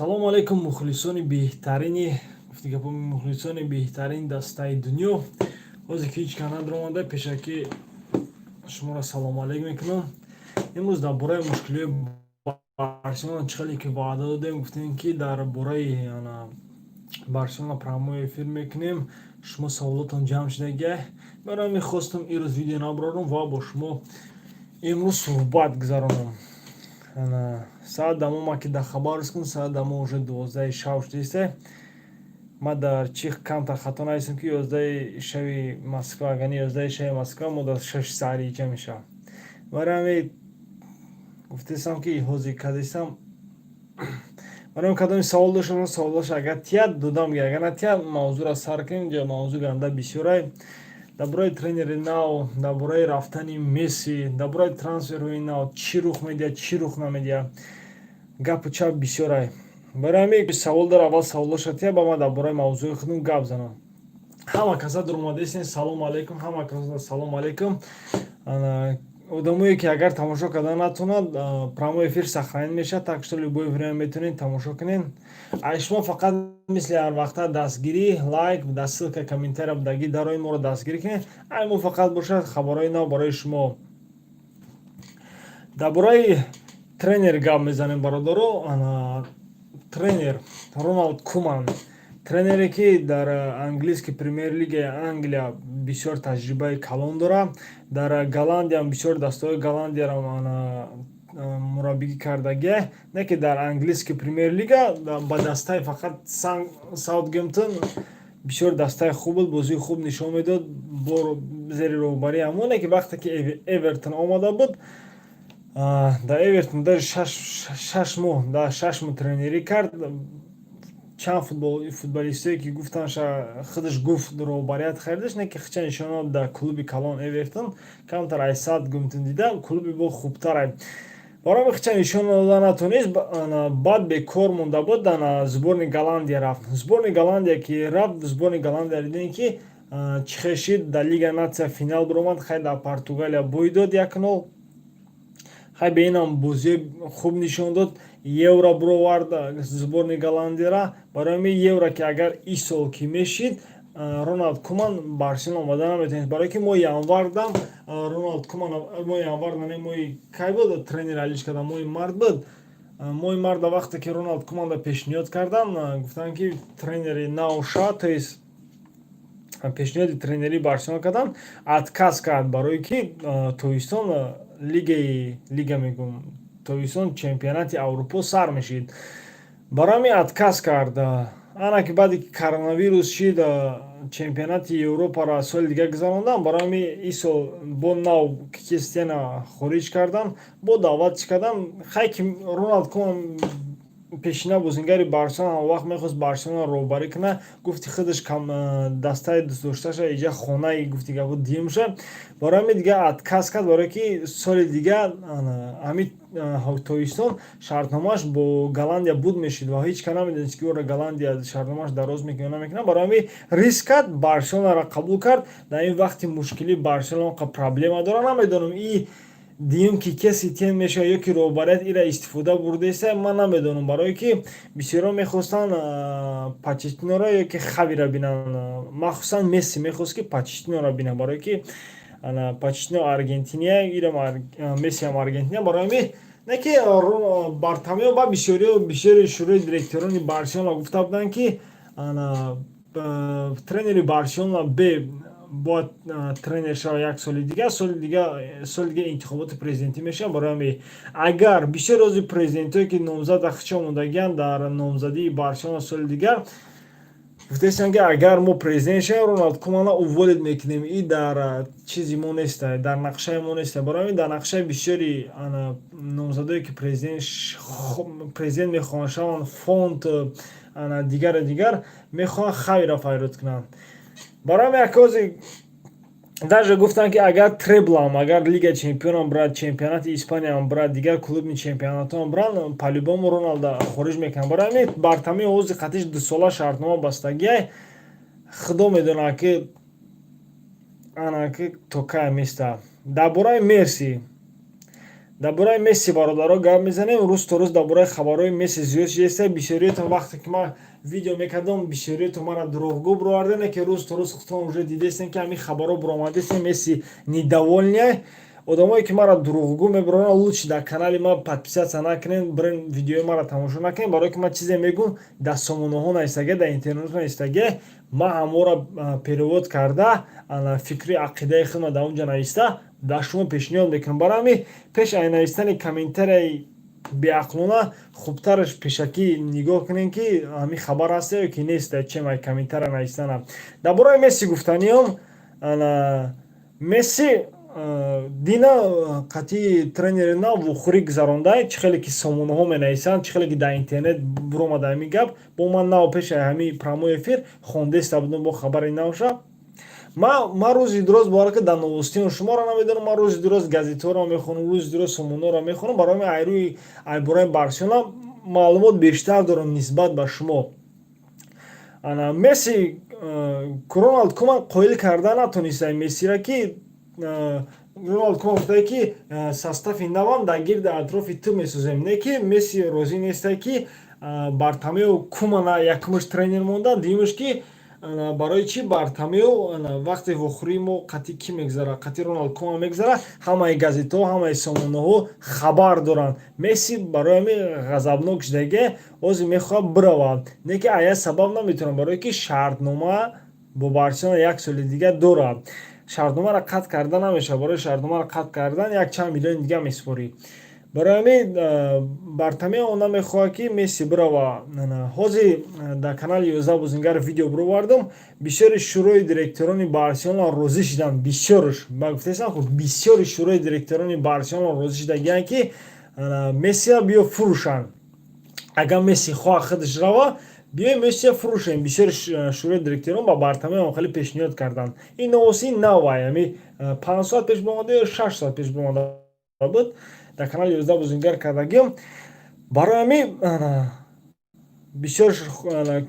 Салому алейкум, мухлисони беҳтарини, гуфти гапо, мухлисони беҳтарин дастаи дунё. Ҳозир ки ҳеҷ кас надромада, пешакӣ шуморо салому алейк мекунам. Имрӯз дар бораи мушкилиҳои Барселона, чӣ хеле ки ваъда додем, гуфтем, ки дар бораи Барселона прямой эфир мекунем. Шумо саволотон ҷамъ шудагия. Барои мехостам ирӯз видео набарорам ва бо шумо имрӯз суҳбат гузаронам. Саат дамо ма ки дар хабар кун, саат дамо уже 12-аи шав шудааст. Ма дар чӣ камтар хато нависем, ки 11-аи шави Москва, агар не 11-аи шави Москва, мо дар 6 саҳари иҷа мешавам. Барои ҳамин гуфтаистам, ки ҳозир кардистам. Барои кадоми савол дошта, саволош агар тият, додам, агар натият, мавзӯъро сар кунем. Инҷа мавзӯъ ганда бисёрай: дар бораи тренери нав, дар бораи рафтани Месси, дар бораи трансферҳои нав, чӣ рух медиҳад, чӣ рух намедиҳад, гапу чап бисёрай. Барои ҳамин савол дор, аввал саволоша тия, ба ман дар бораи мавзӯи худам гап занам. Ҳама каса дуромадаистен, салому алейкум, ҳама каса салому алейкум. Одамое ки агар тамошо карда натонад, прямой эфир сохранить мешавад, так что любое время метавонед тамошо кунед. Ай шумо фақат мисли ҳар вақта дастгирӣ, лайк, дар ссылка, комментария будагӣ, дарои моро дастгирӣ кунед. Ай мо фақат бошад хабарҳои нав барои шумо. Дар бораи тренер гап мезанем, бародаро. Тренер Роналд Куман, тренере ки дар английский Премер-лигаи Англия бисёр таҷрибаи калон дорад, дар Голландиям бисёр дастаҳои Голландияро мураббигӣ кардагия, не ки дар английский Премер-лига ба дастаи фақат Саутгемптон бисёр дастаи хуб буд, бозии хуб нишон медод бо зери роҳбарии ҳамоне ки вақте ки Эвертон омада буд. Дар Эвертон даже 6 моҳ, дар 6 моҳ тренерӣ кард. Чанд футболистое ки гуфтан, худаш гуфт, роҳбарият харидаш, не ки хича нишон дар клуби калон Эвертон камтар ай Саутгемптон дида клуби бо хубтар, барои хича нишон дода натонист. Баъд бекор монда буд, сборни Голландия рафт. Сборни Голландия ки рафт, сборни Голландия дидем, ки чӣ хел шид: дар Лига Нация финал баромад. Хай, дар Португалия бой дод 1-0. Хай, бе инам бозии хуб нишон дод, Евро бировард сборни Голландияра. Барои ҳамин Евро ки агар ин сол ки мешид, Роналд Куман Барселона омада наметавонист, барое ки моҳи январдам Роналд Куман, моҳи январ не, моҳи кай буд тренер алиш кардан, моҳи март буд. Моҳи марта вақте ки Роналд Куманда пешниҳод кардан, гуфтанд, ки тренери нав шавад, то есть пешниҳоди тренерии Барселона кардан, отказ кард, барое ки тобистон лигаи, лига мегӯм, тобистон чемпионати Аврупо сар мешид. Барои ҳамин отказ кард. Ана ки баъде ки коронавирус шид, чемпионати Европаро соли дигар гузарондам. Барои ҳамин ин сол бо нав Кике Сетиена хориҷ кардан, бо даъватш кардан. Хай, ки Роналд Куман пешина бозингари Барселона, он вақт мехост Барселона роҳбарӣ кунад, гуфти худаш дастаи дӯстдошташа, иҷа хонаи, гуфти гапо, диюмша. Барои ҳамин дига отказ кард, барое ки соли дига ҳамин тобистон шартномааш бо Голландия буд мешид ва ҳеҷ кас намедонист, ки ӯро Голландия шартномааш дароз мекунад ё намекунад. Барои ҳамин риск кард, Барселонаро қабул кард. Дар ин вақти мушкилӣ Барселона проблема дорад. Намедонам, и дуюм Кике Сетиен мешавад ё ки роҳбарият ира истифода бурдаиста, ман намедонам, барое ки бисёриҳо мехостанд Почеттиноро ё ки Хавиро бинанд. Махсусан Месси мехост, ки Почеттиноро бинад, барое ки Почеттино Аргентиния, ирам Мессиам Аргентиния. Барои ҳамин не ки Бартомео ба бисёриҳо, бисёри шӯрои директорони Барселона гуфта буданд, ки тренери Барселона бе бояд тренер шава як соли дигар. Соли дига интихоботи президентӣ мешавад. Барои ҳамин агар бисёр рози президентое ки номзад ахча омодагианд дар номзадии Барселона соли дигар, гуфтаистанд, ки агар мо президент шавем, Роналд Кумана уволить мекунем, и дар чизи мо неста, дар нақшаи мо неста. Барои ҳамин дар нақшаи бисёри номзадое ки президент мехоҳанд шаванд, Фонт, дигару дигар, мехоҳанд Хавиро файрод кунанд. Барои ҳамин акози даже гуфтанд, ки агар треблам, агар Лига чемпионам брад, чемпионати Испаниям брад, дигар клубни чемпионатҳоам бранд, по-любому Роналда хориҷ мекунанд. Барои ҳамин Бартомео ҳози қатиш дусола шартнома бастагиай. Худо медонад, ки ана ки то кай места. Дар бораи Мерси, Дар бораи Месси, бародаро, гап мезанем. Рӯз то рӯз дар бораи хабарҳои Месси зиёд шудааст. Бисёриятон, вақте ки ман видео мекардам, бисёриятон мара дурӯғгӯ бировардем, ки рӯз то рӯз худтон уже дидестем, ки ҳамин хабарҳо буромадестем, Месси недовольный. Одамое, ки мара дурӯғгӯ мебароранд, лучше дар канали ман подписаться накунед, бирен видеои мара тамошо накунед, барое ки ман чизе мегӯм, дар сомонаҳо навистагия, дар интернет навистагия, ман ҳаморо перевод карда, фикри ақидаи худро дар он ҷо нависта, дар шумо пешниҳод мекунам. Барои ҳамин пеш аз навистани комментарияи беақлона хубтараш пешакӣ нигоҳ кунем, ки ҳамин хабар ҳаста ё ки нест, чем ай комментария навистана. Дар бораи Месси гуфтаниём: Месси дина қатъи тренери нав вохӯрӣ гузаронда. Чӣ хеле ки сомонаҳо менависанд, чӣ хеле ки дар интернет буромада ҳамин гап, бо ман нав пеши ҳамин прямой эфир хондеста будам бо хабари навша. Ман рӯзи дуроз, бовар ки, дар новостиҳо шуморо намедонам, ман рӯзи дуроз газетҳоро мехонам, рӯзи дуроз сомонаҳоро мехонам. Барои ҳамин айрӯи айбораи Барселона маълумот бештар дорам нисбат ба шумо. Ана Месси Роналд Куман қоил карда натониста Мессира, ки Роналд Куман гуфтае, ки состави навам дар гирди атрофи ту месозем, не ки Месси розӣ нестае, ки Бартомео Кумана якумаш тренер монда, дуюмаш, ки барои чӣ Бартомео, вақте вохӯрии мо қатъи кӣ мегзара, қатъи Роналд Куман мегзара, ҳамаи газетҳо, ҳамаи сомонаҳо хабар доранд. Месси барои ҳамин ғазабнок шудагия, ҳозир мехоҳад биравад, не ки ая сабаб наметавонад, барое ки шартнома бо Барселона як соли дигар дорад. Шартномаро қатъ карда намешавад, барои шартномаро қатъ кардан як чанд миллиони дигар месупорӣ. Барои ҳамин Бартомео намехоҳад, ки Месси бирава. Ҳозир дар канали 11 бозингар видео бировардам. Бисёри шӯрои директорони Барселона розӣ шуданд, бисёрш, ба гуфтаистам, хуб, бисёри шӯрои директорони Барселона розӣ шудагиянд, ки Мессия биё фурӯшанд. Агар Месси хоҳад худаш рава, биёем Мессия фурӯшем. Бисёри шӯрои директорон ба Бартомео хеле пешниҳод карданд. Ин новости навай, ами 5 соат пеш бомада ё 6 соат пеш бомада буд, дар канали 11 бозингар кардагиам. Барои ҳамин бисёр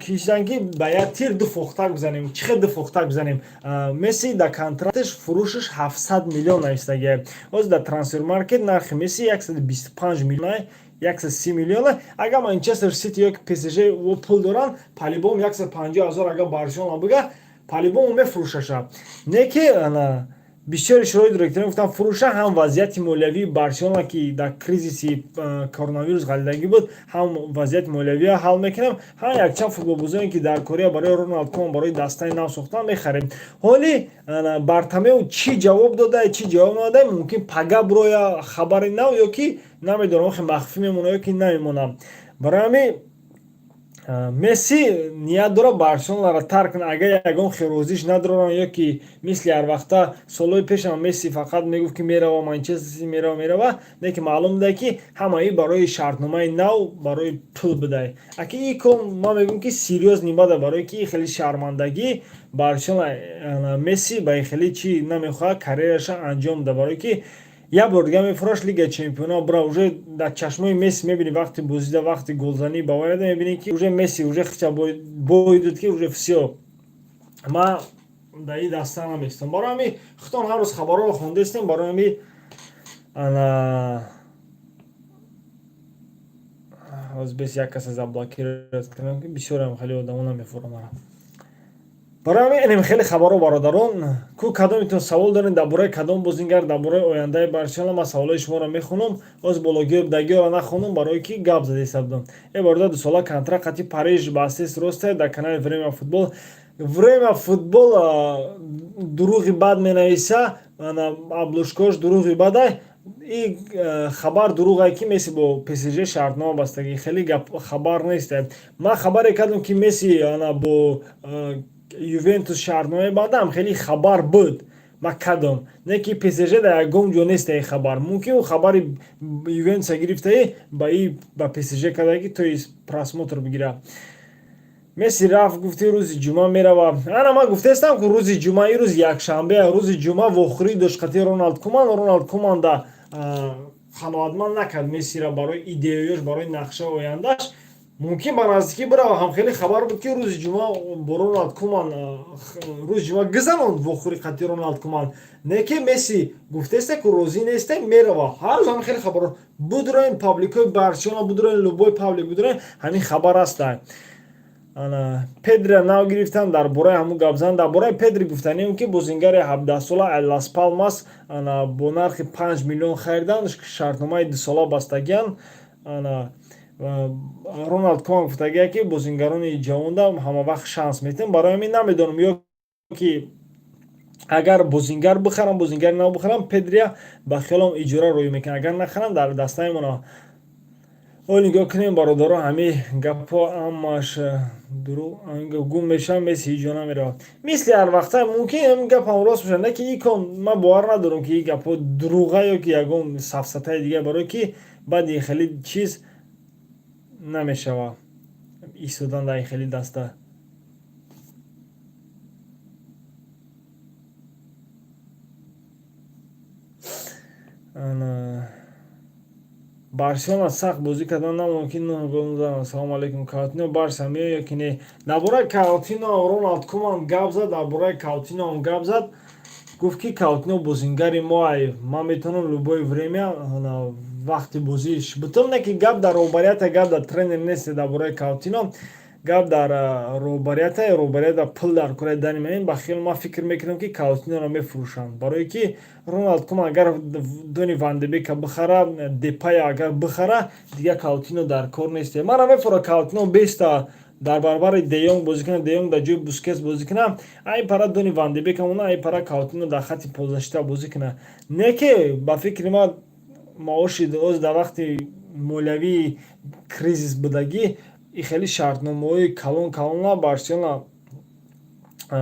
кишиданд, ки ба як тир ду фохтак бизанем. Чӣ хел ду фохтак бизанем? Месси дар контракташ фурӯшаш 700 миллион навистагия. Ҳозир дар Трансфермаркет нархи Месси 125 миллион, 130 миллиона. Агар Манчестер Сити ё ПСЖ пул доранд, по-любому 150 ҳазор, агар Барселона бига, по-любому мефурӯшаша. Не ки бисёри шӯрои директорон гуфтанд, фурӯша, ҳам вазъияти молиявии Барселона, ки дар кризиси коронавирус ғалидагӣ буд, ҳам вазъияти молиявиро ҳал мекунем, ҳам якчанд футболбозоне, ки дар Корея барои Роналд Куман, барои дастаи нав сохтан, мехарем. Ҳоли Бартомео чӣ ҷавоб додае, чӣ ҷавоб надодае, мумкин пага бироя хабари нав ё ки намедонам, охи махфӣ мемона ё ки намемонам. Барои ҳамин Месси ният дорад Барселонаро тарк кунад, агар ягон хел розиш надоранд ё ки мисли ҳарвақта солҳои пешам Месси фақат мегуфт, ки мерава Манчестер Сити, мерава, мерава, не ки маълум буда, ки ҳамаи барои шартномаи нав, барои пул будай. Аки ин кор, ман мегӯям, ки серьёзный бада, барое ки хеле шармандагӣ Барселона. Месси ба хеле чӣ намехоҳад карьераша анҷом да, барое ки як бор дига мефурӯш Лигаи чемпионҳо бира, уже дар чашмои Месси мебинӣ, вақти бозида, вақти голзанӣ баваряда, мебинӣ, ки уже Месси уже хича бой дод, ки уже всё, ман дар ин даста наместам. Барои ҳамин худтон ҳар рӯз хабарҳоро хондастем. Барои ҳамин ана ҳозир бес як каса заблокировать кунам, ки бисёрам хеле одамо намефурам мара. Барои ҳамин инем хеле хабарҳо, бародарон. Ку кадометон савол доред дар бораи кадом бозингар, дар бораи ояндаи Барселона, ман саволҳои шуморо мехонам. Ҳозир бологиҳоро нахонам, барое ки гап задеста будам. Э бародар, 2 сола контракт қати Париж бастест, росте? Дар канали Время футбол, Время футбол дурӯғи бад менависа, обложкаош дурӯғи бадай. И хабар дурӯғае, ки Месси бо ПСЖ шартнома бастагӣ, хеле гап хабар нест. Ман хабаре кардам, ки Месси бо Ювентус шартнома бандам, хеле хабар буд, ман кардам, не ки ПСЖ дар ягон ҷо нест ин хабар. Мумкин ӯ хабари Ювентуса гирифтаи, ба и ба ПСЖ кардаги, то есть просмотр бигира. Месси рафт, гуфти, рӯзи ҷумъа мерава. Ана ман гуфтаистам, ки рӯзи ҷумъа, ин рӯзи якшанбе, рӯзи ҷумъа вохӯрӣ дошт қати Роналд Куман. Роналд Куманда қаноатманд накард Мессира барои идеяёш, барои нақшаи ояндаш. Мумкин ба наздикӣ бирава. Ҳам хеле хабар буд, ки рӯзи ҷумъа бо Роналд Куман, рӯзи ҷумъа гизанонд вохӯри қатъи Роналд Куман. Не ки Месси гуфтеста, ку розӣ несте, мерава. Ҳар рӯз ҳам хеле хабар будроен, пабликҳои Барселона будроен, любой паблик будроен, ҳамин хабар аста. Ана Педрия нав гирифтан, дар бораи ҳамун гап зан. Дар бораи Педри гуфтанем, ки бозингари 17-сола Лас Палмас ана бо нархи 5 миллион харидан, шартномаи 2-сола бастагиан. Ана Роналд Куман гуфтагия, ки бозингарони ҷавонда ҳама вақт шанс метиҳам. Барои ҳамин намедонам, ё ки агар бозингар бихарам, бозингари нав бихарам, Педрия ба хиёлам иҷора рӯй мекунад. Агар нахарам, дар дастаи мона. О, нигоҳ кунем, бародаро, ҳамин гапҳо ҳамаш дурӯғ гум мешаванд. Месси ҳеҷ ҷо намеравад, мисли ҳар вақта. Мумкин ҳамин гапам рост бошад, не ки икон ман бовар надорам, ки ин гапҳо дурӯға ё ки ягон сафсатаи дигар, барое ки баъди ин хеле чиз намешавад истодан дар ин хеле даста. Барселона сахт бозӣ кардан намумкин, нӯҳ гол зад. Ассалому алайкум. Каутино Барса меояд ё ки не? Дар бораи Каутино Роналд Куман гап зад, дар бораи Каутиноам гап зад. Гуфт, ки Каутино бозингари моай, ман метавонам любое время вақти бозиш бутум. Не ки гап дар роҳбарията, гап дар тренер нест. Дар бораи Каутино гап дар роҳбарията, роҳбарията пул дар кораи дани меояд. Ба хиёл ман фикр мекунам, ки Каутиноро мефурӯшанд, барое ки Роналд Куман агар Дони Вандебека бихара, Депая агар бихара, дигар Каутино дар кор нест. Мара мефура, Каутино беста дар баробари Деёнг бозӣ кунад, Деёнг дар ҷои Бускетс бозӣ кунад, ай пара Дони Вандебека мона, ай пара Каутино дар хатти полузащита бозӣ кунад. Не ки ба фикри ман маоши оз дар вақти молиявии кризис будагӣ и хеле шартномаҳои калон калона Барселона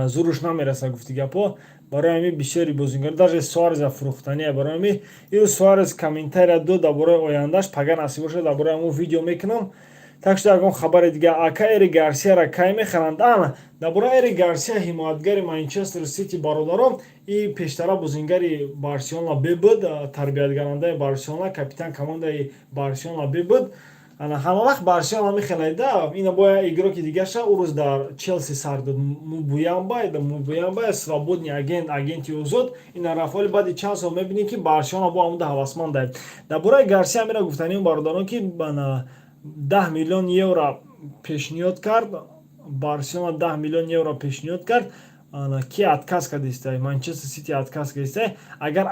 зуруш намерасад, гуфти гапҳо. Барои ҳамин бисёри бозингар, даже Суареза фурӯхтания. Барои ҳамин ирӯз Суарез комментария дод дар бораи ояндаш. Пага насиб бошад, дар бораи ҳамон видео мекунам. Так что ягон хабари дига? Ака, Эри Гарсияра кай мехаранд? Ана, дар бораи Эри Гарсия, ҳимоятгари Манчестер Сити, бародарон, и пештара бозингари Барселона бебуд, тарбиятгарандаи Барселона, капитан командаи Барселона бебуд. Ана ҳама вақт Барселона мехелайда, ина боя игроки дигаша ӯ рӯз дар Челси сар дод, Мубуямба, Мубуямба свободный агент, агенти озод, ина рафт. Вале баъди чанд сол мебинем, ки Барселона бо ҳамуда ҳавасманда. Дар бораи Гарсия мера гуфтанем, бародарон, ки ана 10 миллион евро пешниҳод кард Барселона, 10 миллион евро пешниҳод кард. Ки отказ кардистай? Манчестер Сити отказ кардистай. Агар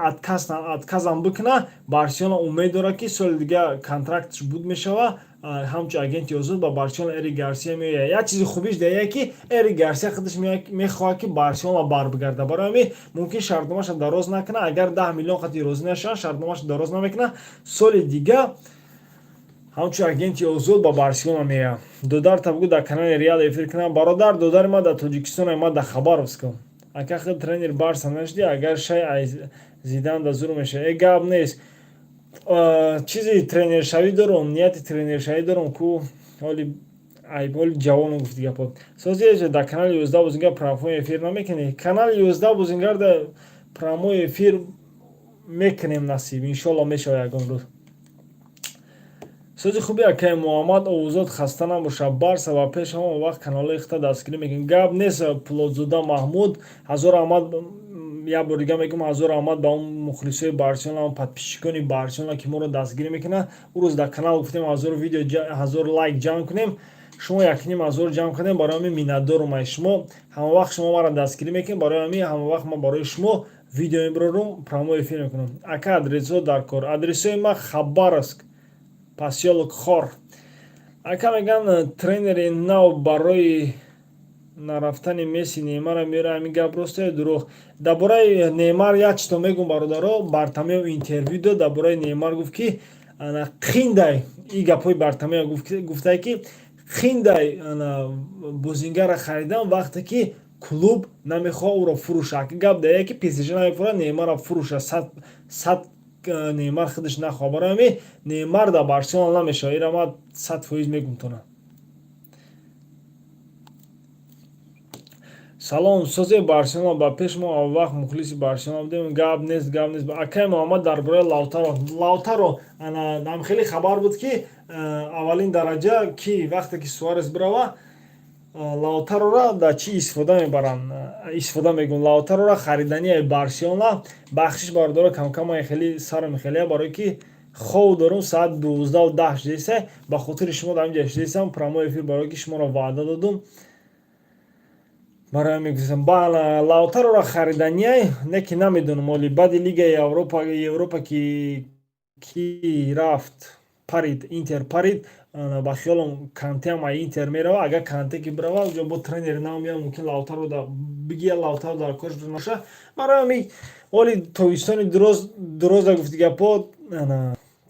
отказам бикуна, Барселона умед дорад, ки соли дига контрактш буд мешава, ҳамчун агенти озод ба Барселона Эри Гарсия меояд. Як чизи хубиш дая, ки Эри Гарсия худаш мехоҳад, ки Барселона барбигарда. Барои ҳамин мумкин шартномаша дароз накунад. Агар 10 миллион қати розӣ нашаванд, шартномаша дароз намекунад, соли дига ҳамчун агенти озод ба Барселона меояд. Додарта бугӯ дар канали Реал эфир кунам. Бародар, додари ман дар Тоҷикистон, ман дар Хабаровскам. Ака, худ тренер Барса нашудӣ? Агар шай Зидан да зур мешавад. Э, гап нест, чизи тренершавӣ дорум, нияти тренершавӣ дорум ку, ҳоли айболи ҷавону, гуфти гапо. Сози дар канали 11 бозингар прямой эфир намекунӣ? Канали 11 бозингар да прямой эфир мекунем, насиб, иншолло, мешавад ягон рӯз. Сози хуби, акай Муҳаммад, овозот хаста набошад. Барса ва пеш, ҳамон вақт каналҳои хита дастгирӣ мекунем. Гап нест, Пулодзода Маҳмуд, ҳазор раҳмат. Як бор дига мегӯм, ҳазор раҳмат ба он мухлисои Барселона, он подписчикони Барселона, ки моро дастгирӣ мекунанд. Ӯ рӯз дар канал гуфтем, 1000 видео, 1000 лайк ҷамъ кунем, шумо 1500 ҷамъ кардем. Барои ҳамин миннатдорум аз шумо. Ҳама вақт шумо маро дастгирӣ мекунед, барои ҳамин ҳама вақт ман барои шумо видео мебарорум, прямой эфир мекунам. Ака, адресҳо дар кор. Адресҳои ман: Хабаровск, посёлок Хор. Ака, мегӯянд, тренери нав барои нарафтани Месси Неймарро меёрад, ҳамин гап рост ё дурӯғ? Дар бораи Неймар як чизто мегӯм, бародаро. Бартомео интервю дод, дар бораи Неймар гуфт, ки қиндай, и гапҳои Бартомео гуфтае, ки қиндай бозингарро харидан, вақте ки клуб намехоҳад ӯро фурӯша. Гап дая, ки ПСЖ намефурӯшад, Неймарро фурӯша сад, Неймар худаш нахоҳад. Барои ҳамин Неймар дар Барселона намешавад, инро ман 100% мегӯм тона. Салом, созе Барселона ба пеш, мо аввақт мухлиси Барселона будем. Гап нест, гап нест. Акай Муҳаммад, дар бораи Лаутаро. Лаутаро ана хеле хабар буд, ки аввалин дараҷа ки вақте ки Суарес бирава, Лаутарора дар чӣ истифода мебаранд, истифода мекунанд Лаутарора харидании Барселона. Бахшиш, бародаро, камкама хеле сарам хеле, барое ки хов дорум. Соат 12:10 шудеса, ба хотири шумо дар инҷа шудесам прямой эфир, барое ки шуморо ваъда додум. Барои мегӯям, Лаутарора хариданиай не, ки намедонам, оли баъди Лигаи Европа ки рафт, парид, Интер парид, ба хиёлам Кантеам ай Интер мерава. Агар Канте ки бирава, уҷо бо тренери нав меяд, мумкин Лаутаро бигия, Лаутаро дар корш наша. Барои ҳами оли тобистони дуроза гуфти гапо,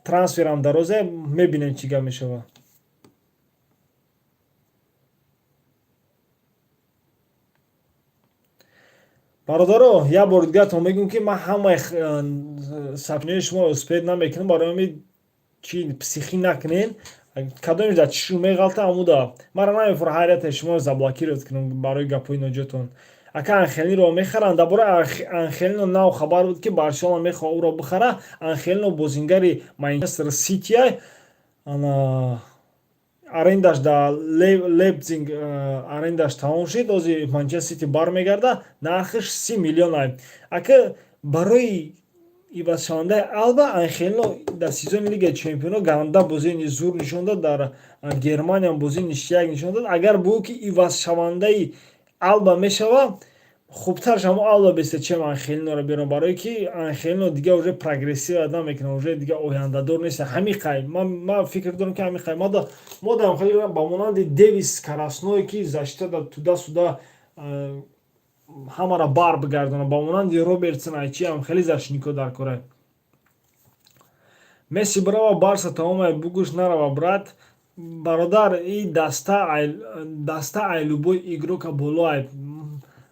трансферам дарозе, мебинем, чӣ гап мешавад. Бародаро, як бори дигартон мегӯм, ки ман ҳамаи сообщениҳои шуморо успеть намекунам. Барои ҳами чи психӣ накунен. Кадомеш дар чишу меғалта, амуда мара намефура, ҳар яте шуморо заблокировать кунам барои гапҳои ноҷотон. Ака, Анхелиноро мехаранд? Дар бораи Анхелино нав хабар буд, ки Барселона мехоҳад ӯро бихара. Анхелино бозингари Манчестер Ситиай, арендаш дар Лейпциг арендаш тамом шуд, ози Манчестер Сити бармегарда. Нархаш 30 миллион ай. Ака, барои ивазшавандаи Алба, Анхелино дар сезони Лигаи Чемпионо ганда бозии зур нишон дод, дар Германиям бозии ништяк нишон дод. Агар бугӯ, ки ивазшавандаи Алба мешава, хубтарш ҳамо Алба беста, чем Анхелиноро берон, барое ки Анхелино дига уже прогрессия намекунад, уже дига ояндадор нест. Ҳами қай ман фикр дорам, ки ҳами қай модам хеле ба монанди Девис Карасное, ки защита да туда сюда ҳамаро бар бигардона, ба монанди Робертсон, айчи ҳам хеле защитнико дар кора. Месси бирава, Барса тамомай, бугӯш нарава, брат. Бародар, и даста ай любой игрока боло ай.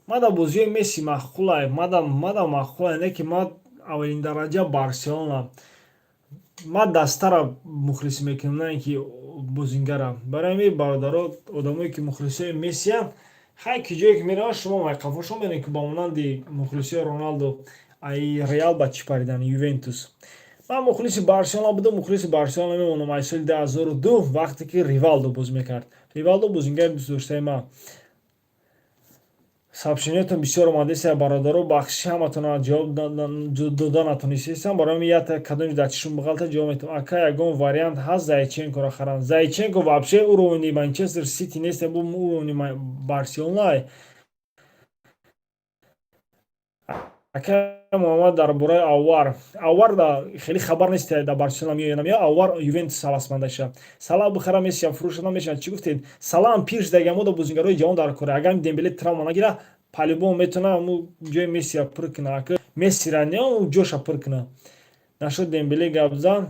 Мада бозиҳои Месси маъқулай, мада маъқулай, не ки ма аввалин дараҷа Барселона, ма дастара мухлисӣ мекунам, на ин ки бозингара. Барои ҳамин, бародаро, одамое ки мухлисои Мессиянд, хай, ки ҷое ки мераванд, шумо майқафошон медонед, ки ба монанди мухлисои Роналдо ай Реал ба чӣ паридан, Ювентус. Ман мухлиси Барселона будам, мухлиси Барселона мемонам. Ай соли 2002, вақте ки Ривалдо бозӣ мекард. Ривалдо бозингари дӯстдоштаи ман. Сообщениятон бисёр омадеста, бародаро, бахшиши, ҳаматона ҷавоб дода натонистестам. Барои ҳамин ята кадомиш дар чишум бағалта ҷавоб метавон. Ака, ягон вариант ҳаст Зайченкоро харанд? Зайченко вообще уровни Манчестер Сити нест, бу уровни Барселона. Ака Муҳаммад, дар бораи Аввар. Аввар да хеле хабар нест, дар Барселона меояд, намеояд. Аввар Ювентус ҳавасманда ша. Салах бихара, Мессия фурӯша намешавад. Чӣ гуфтед? Салаам пир шуда, мода бозингарои ҷавон дар кора. Агар Дембеле травма нагира, по-любому метавона ҳаму ҷои Мессия пур куна. Ака, Мессира не, ҷоша пур куна. Нашуд Дембеле гап зан.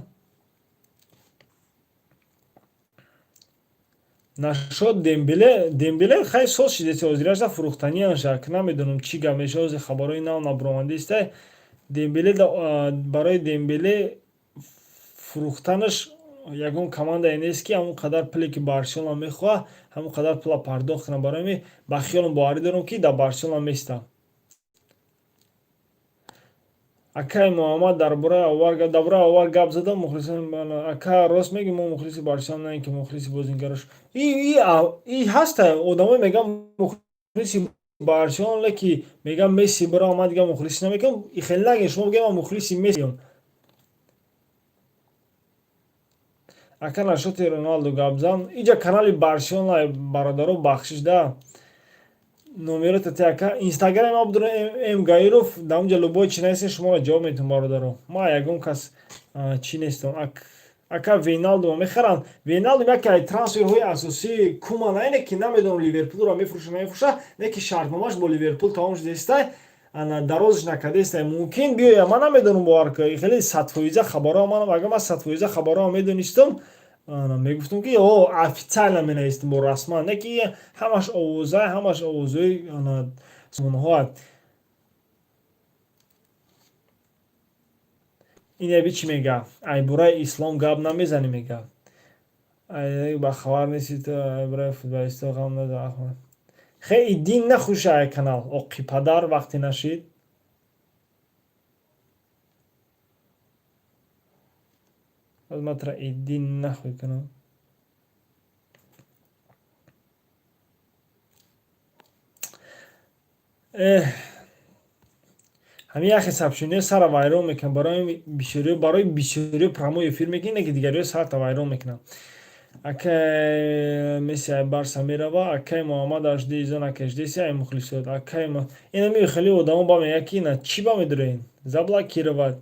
Нашуд Дембеле, Дембеле хай соз шидеси, ҳозирашда фурӯхтанианша. Намедонам, чӣ гап мешавад, ҳозир хабарҳои нав набуромадиста. Дембеле, барои Дембеле фурӯхтанаш ягон командае нест, ки ҳамон қадар пуле ки Барселона мехоҳад, ҳамон қадар пула пардохт кунад. Барои ҳамин ба хиёлам боварӣ дорам, ки дар Барселона местам. Акай Муҳаммад, дар бораи Аввар гап задам, мухлисон. Ака, рост мегӯӣ, мо мухлиси Барселона, на ин ки мухлиси бозингарош. И ҳаста одамое мегӯянд мухлиси Барселона, леки мегӯям Месси бирава, ман дигар мухлисӣ намекунам. И хеле нагӯед, шумо бигӯед, ман мухлиси Мессиам. Ака, нашоти Роналдо гап зан. Иҷа канали Барселона, бародаро, бахшиш да. Номерота те, ака. Инстаграми ма будро М Гаиров, дар онҷа любой чи нависен, шуморо ҷавоб метавон, бародаро. Ма ягон кас чӣ нестам. Ака, Вейналдума мехаранд? Вейналдум яке аз трансферҳои асосии Куман, айне ки намедонам, Ливерпулро мефурӯша, намефурӯша, не ки шартномаш бо Ливерпул тамом шудааста, ана дарозш накардаеста, мумкин биёя, ман намедонам, бовар ка, хеле 100% хабарҳо манам. Агар ман 100% хабарҳо медонистам, мегуфтам, ки о официально менавистам, бо расман, не ки ҳамаш овоза, ҳамаш овозҳои сомонаҳо. Ин яби чӣ мега? Айбораи ислом гап намезанӣ, мега. Ба хабар нести ту, айбораи футболистҳо ғам назан. Хе, иди нахуша ай канал, оқи падар, вақте нашид. Аз ман тра иди нахуй кунам. Эҳ, ҳамин яхе сообщение сара вайрон мекунам. Барои бисёриё, барои бисёриё прямой эфир мекунӣ, ки дигариё сарта вайрон мекунам. Акай Месси ай Барса мерава. Акай Муҳаммад ашди изон акашдеси ай мухлисот. Акай инами хеле одамо ба мега, ки ина чӣ ба медорен заблокировать.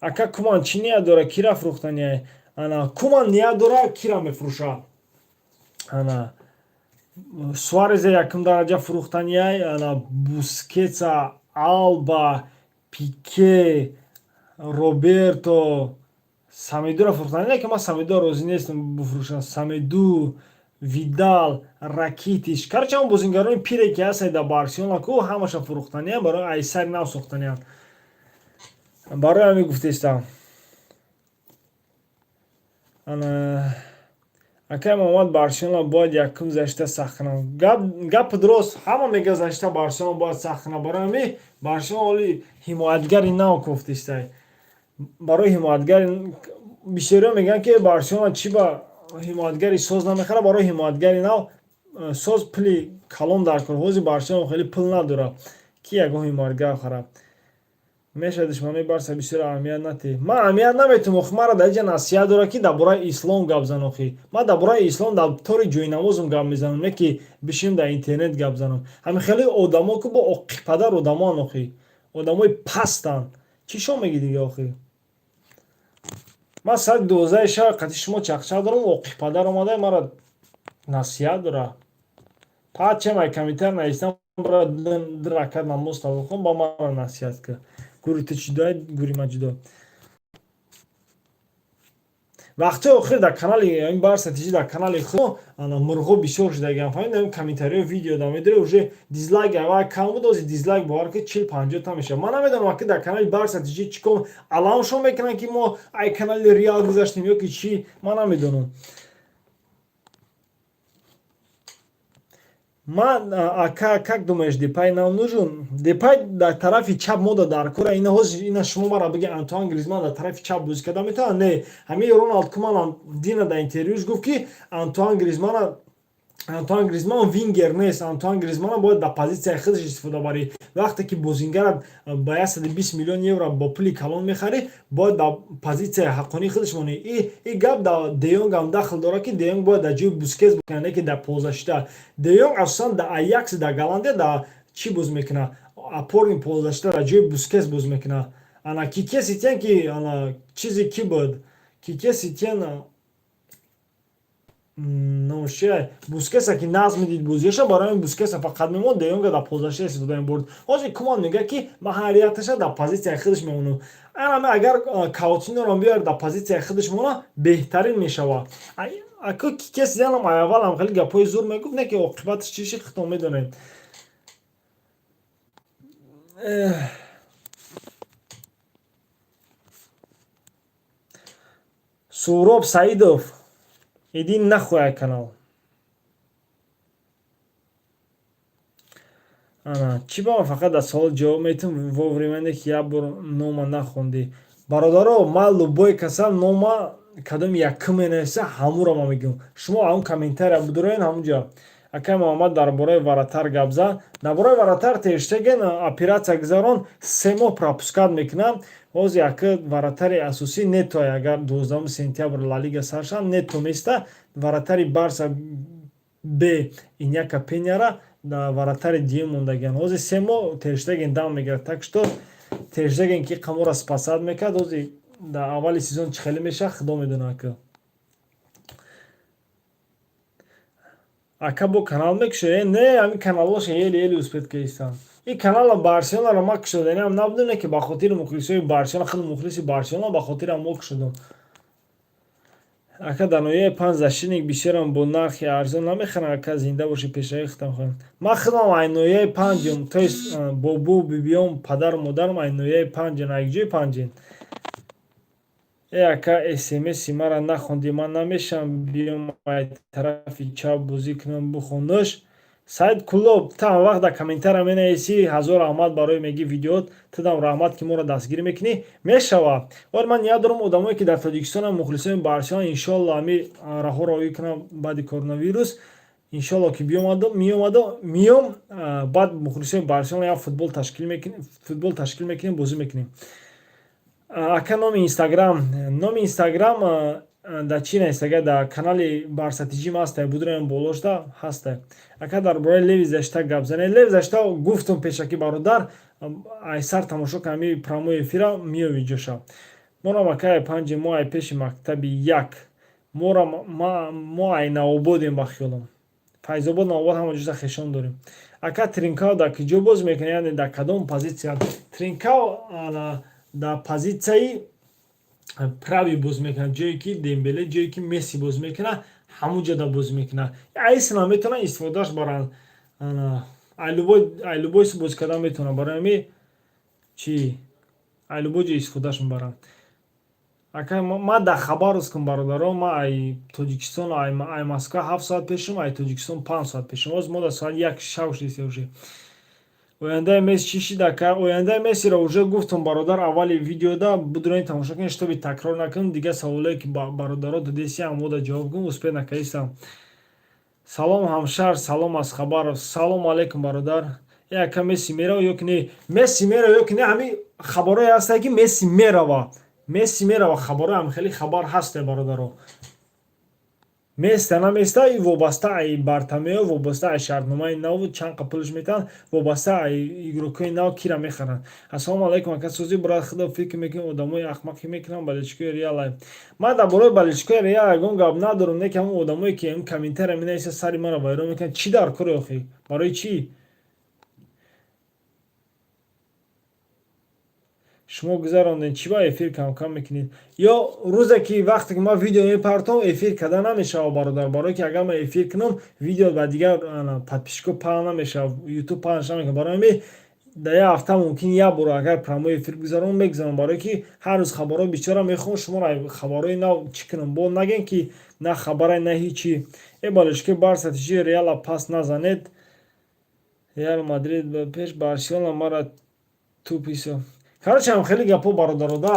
Ака, Куман чӣ ният дора, кира фурӯхтани? Ана, Куман ният дора, кира мефурӯша? Ана, Суарезе якум дараҷа фурӯхтаниай, ана, Бускетса, Алба, Пике, Роберто, Самедура фурӯхтани. Не ки ман Самедура розӣ нестам буфурӯшам. Самеду, Видал, Ракитиш, короче, ҳамон бозингарони пире, ки ҳастанд дар Барселона ку, ҳамаша фурӯхтаниям, барои айсари нав сохтаниям. Барои ҳамин гуфтестам. Ана, акай Муҳаммад, Барселона бояд якум защита сахт кунам. Гап дурост, ҳама мега, защита Барселона бояд сахт кунам. Барои ҳамин Барселона оли ҳимоятгари нав кофтистай. Барои ҳимоятгари бисёриҳо мегӯянд, ки Барселона чӣ ба ҳимоятгари соз намехарад? Барои ҳимоятгари нав соз пули калон дар кор. Ҳозир Барселона хеле пул надорад, ки ягон ҳимоятгар харад. Мешавад, душманои Барса бисёр аҳамият натиҳ. Ман аҳамият наметиҳам. Охи, маро дар инҷа насиҳат дорад, ки дар бораи ислом гап зан. Охи, ман дар бораи ислом дар тори ҷойнамозам гап мезанам, не ки бишинам дар интернет гап занам. Ҳамин хеле одамо ку бо оқипадар одамоан, охи, одамои пастанд. Чӣ шо мегӣ дига, охи? Ман соати 12-и шаб қати шумо чақчақ дорам, оқипадар омада маро насиҳат дорад. Пачем ай комментар навистам, бара ду ракат намоз тахон, ба маро насиҳат кар. Гури ту ҷудо, гури ман ҷудо. Вақтҳои охир дар канали ин Барса ТЖ, дар канали худ мурғо бисёр шудагиам, фаҳмидам. Комментариҳо, видео да медори, уже дизлайк аввал кам буд, ҳозир дизлайк, бовар ки, 40-50 та мешавад. Ман намедонам, ки дар канали Барса ТЖ чӣ кор аламшон мекунанд, ки мо ай канали Реал гузаштем ё ки чӣ, ман намедонам. Ман, ака, как думаешь, Депай нам нужен? Депай дар тарафи чап мода дар кора. Ина ҳозир ина шумо мара биги, Антуан Гризман дар тарафи чап бозӣ карда метавонад? Не, ҳамин Роналд Куман дина дар интервюш гуфт, ки Антуан Гризман вингер нест, Антуан Гризмана бояд дар позитсияи худаш истифода барӣ. Вақте ки бозингара ба 120 миллион евро бо пули калон мехарӣ, бояд дар позитсияи ҳаққонии худаш монӣ. И гап дар Деёнгам дахл дорад, ки Деёнг бояд дар ҷои Бускетс бикунад, не ки дар полузащита. Деёнг асосан дар Аякс, дар Голландия дар чӣ боз мекунад? Опорный полузащита, дар ҷои Бускетс боз мекунад. Ана, Кике Сетиен, ки ана чизе ки буд, Кике Сетиен номш чия, Бускеса ки нағз медид бозиаша, барои ҳамин Бускеса фақат мемонд, Деёнга дар полузащита истифода мебурд. Ҳозир Куман мегӯяд, ки ман ҳар якташа дар позитсияи худаш мемонам. Анаме агар Каутиноро биёр, дар позитсияи худаш мона, беҳтарин мешавад. Аку Кике Сетиенам аввалам хеле гапҳои зур мегуфт, не ки оқибаташ чӣ шид, худтон медонед. Суҳроб Саидов, иди нахуй канал. Ана, чӣ ба ман фақат дар савол ҷавоб метиҳам вовремя, ки як бор нома нахондӣ? Бародаро, ман любой каса нома кадом якум менависа, ҳамуро ман мегӯям. Шумо ҳамун комментария бидуроен ҳамунҷа. Акай Муҳаммад, дар бораи вратарь гап зад. Дар бораи вратарь, Терштеген оператсия гузарон, 3 моҳ пропускать мекунад. Ҳозир яка вратари асосӣ Нето. Агар 12 сентябр Ла Лига сар шавад, Нето места. Вратари Барса б Иняка Пеняра вратари дуюм мондагиан. Ҳозир 3 моҳ Терштеген дам мегирад, так что Терштеген ки қамора спасать мекард, ҳозир дар аввали сезон чӣ хеле мешавад, худо медонад. Ка ака, бо канал мекушоед? Не, ҳамин каналҳоша еле-еле успеть кардистам. Ин канала Барселонаро ман кушоданиам набудем, не ки ба хотири мухлисои Барселона, худ мухлиси Барселона, ба хотири ҳамо кушодам. Ака, дар ноҳияи панҷ защитник бисёрам бо нархи арзон намехаранд. Ака, зинда бошӣ, пешравӣ худам хоҳем. Ман худам ай ноҳияи панҷум, то есть бобу бибиём, падару модарам ай ноҳияи панҷен. Ай ҷои панҷен? Э, ака, смси мара нахондӣ, ман намешавам, биём ай тарафи чап бозӣ кунам, бухонаш. Саид Кулоб, ту ҳам вақт дар комментария менависӣ, ҳазор раҳмат барои меги видеот, тудам раҳмат, ки моро дастгирӣ мекунӣ. Мешава, вале ман ният дорам, одамое, ки дар Тоҷикистонам, мухлисони Барселона, иншоалло, ҳами раҳоро оӣ кунам баъди коронавирус, иншоалло, ки биомадам, меомадам, миём, баъд мухлисони Барселона як футбол ташкил мекунем, бозӣ мекунем. Ака, номи Инстаграм? Номи Инстаграм дар чи навистага? Дар канали Барсатиҷим ҳастай, будураем, болошда ҳастай. Ака, дар бораи левый защита гап занед. Левый защита гуфтум пешакӣ, бародар, айсар тамошо кун ҳами прямой эфира, меёви ҷоша. Морам, акай, панҷи мо ай пеши мактаби як. Мора мо ай Навободем, ба хиёлам. Файзобод, Навобод, ҳама ҷоша хешон дорем. Ака, Тринкао дар киҷо бозӣ мекунад, яъне дар кадом позитсия? Тринкао дар позитсияи правый бозӣ мекунад, ҷое ки Дембеле, ҷое ки Месси бозӣ мекунад, ҳамун ҷода бозӣ мекунад. Айсина метавонад истифодааш баранд, ай любой бозӣ кардан метавонад, барои ҳами чи ай любой ҷо истифодааш мебаранд. Ака, ман дар Хабаровскам, бародаро, ман ай Тоҷикистон, ай Москва 7 соат пешам, ай Тоҷикистон 5 соат пешам. Ҳозир мо дар соати 1 шав шудест уже. Ояндаи Месси чӣ шид, ака? Ояндаи Мессиро уже гуфтам, бародар, аввали видеода будурони тамошо кунед, чтобы такрор накунам. Дигар саволое, ки бародаро додесиям, мода ҷавоб кунам, успеть накардистам. Салом, ҳамшар, салом аз Хабаров. Салому алайкум, бародар. Э, ака, Месси мерава ё ки не? Месси мерава ё ки не, ҳамин хабарое ҳастае, ки Месси мерава, Месси мерава, хабарои ҳам хеле хабар ҳасте, бародаро. Места наместа, и вобаста ай Бартомео, вобаста ай шартномаи нав, чанд қа пулш метаҳанд, вобаста ай игрокои нав кира мехаранд. Ассалому алайкум, ака, сӯзи, брат. Худо фикр мекунем, одамои ахмақӣ мекунанд болельщикои Реал. Ман дар бораи болельщикои Реал ягон гап надорам, не ки ҳамон одамое, ки комментария менависанд, сари маро вайрон мекунанд. Чӣ дар кори охӣ? Барои чӣ шумо гузарондед? Чӣ ба эфир камкам мекунед? Ё рӯзе ки вақте ки ман видео мепартом, эфир карда намешавад, бародар, барое ки агар ман эфир кунам, видео ба дигар подписчико паҳн намешавад, Ютуб паҳнш намекунад. Барои ҳамин дар як ҳафта мумкин як бор, агар прямой эфир гузаронам, мегузарам, барое ки ҳар рӯз хабарҳои бисёрам мехоҳам шуморо хабарҳои нав чӣ кунам, бо нагем, ки на хабаре, на ҳичи. Э, болельщики Барса тиҷи, Реала пас назанед. Реал Мадрид ба пеш, Барселона мара туписо. Короче, ҳам хеле гапҳо, бародарода.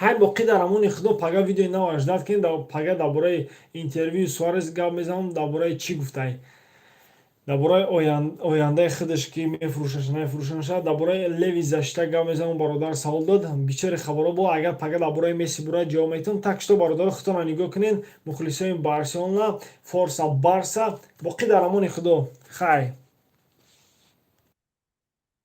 Ҳай, боқӣ дар амони Худо. Пага видеои нав аждад кунед. Пага дар бораи интервюи Суарес гап мезанам, дар бораи чӣ гуфтай, дар бораи ояндаи худаш, ки мефурӯшаш, намефурӯшаша, дар бораи левый защита гап мезанам. Бародар савол дод, бисёре хабарҳо бо. Агар пага дар бораи Месси бурад, ҷавоб метавон. Так что, бародаро, худтонро нигоҳ кунед. Мухлисони Барселона, força Барса. Боқӣ дар амони Худо, хайр.